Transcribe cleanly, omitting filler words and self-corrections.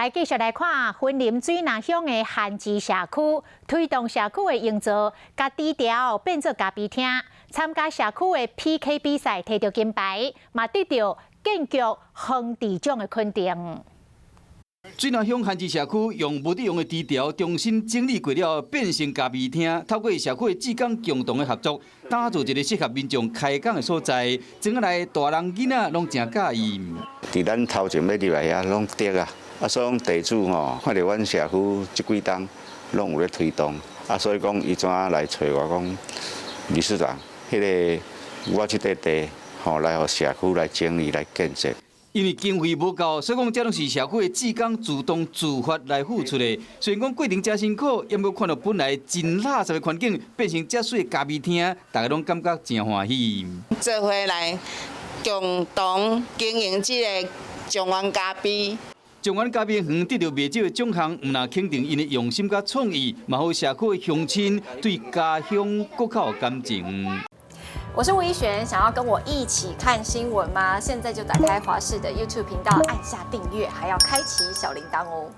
來繼續來看雲林水林鄉的旱子社區，推動社區的營造，共豬牢變做咖啡廳，參加社區的 PK 比賽，提著金牌，嘛得著建局恆治獎的肯定。水林鄉旱子社區用無得用的豬牢重新整理過了，變成咖啡廳。透過社區的志工共同的合作，打造一個適合民眾開講的所在。整個來大人囡仔攏誠佮意。佇咱頭前欲入來遐攏竹啊，啊所以講地主吼，看著阮社區這幾冬攏有咧推動，啊所以講伊怎來揣我講，理事長，彼个我這塊地吼來予社區來整理來建設。因為經費無夠，所以講這攏是社區的志工主動自發來付出的。雖然講過程誠辛苦，毋過看著本來真垃圾的環境變成遮媠的咖啡廳，大家攏感覺誠歡喜。做伙來共同經營這个狀元咖啡。狀元咖啡園得著袂少的獎項，毋但肯定𪜶的用心佮創意，嘛予社區的鄉親對家鄉閣較有感情。我是吳怡璇，想要跟我一起看新聞嗎？現在就打開華視的 YouTube 頻道，按下訂閱，還要開啟小鈴鐺哦。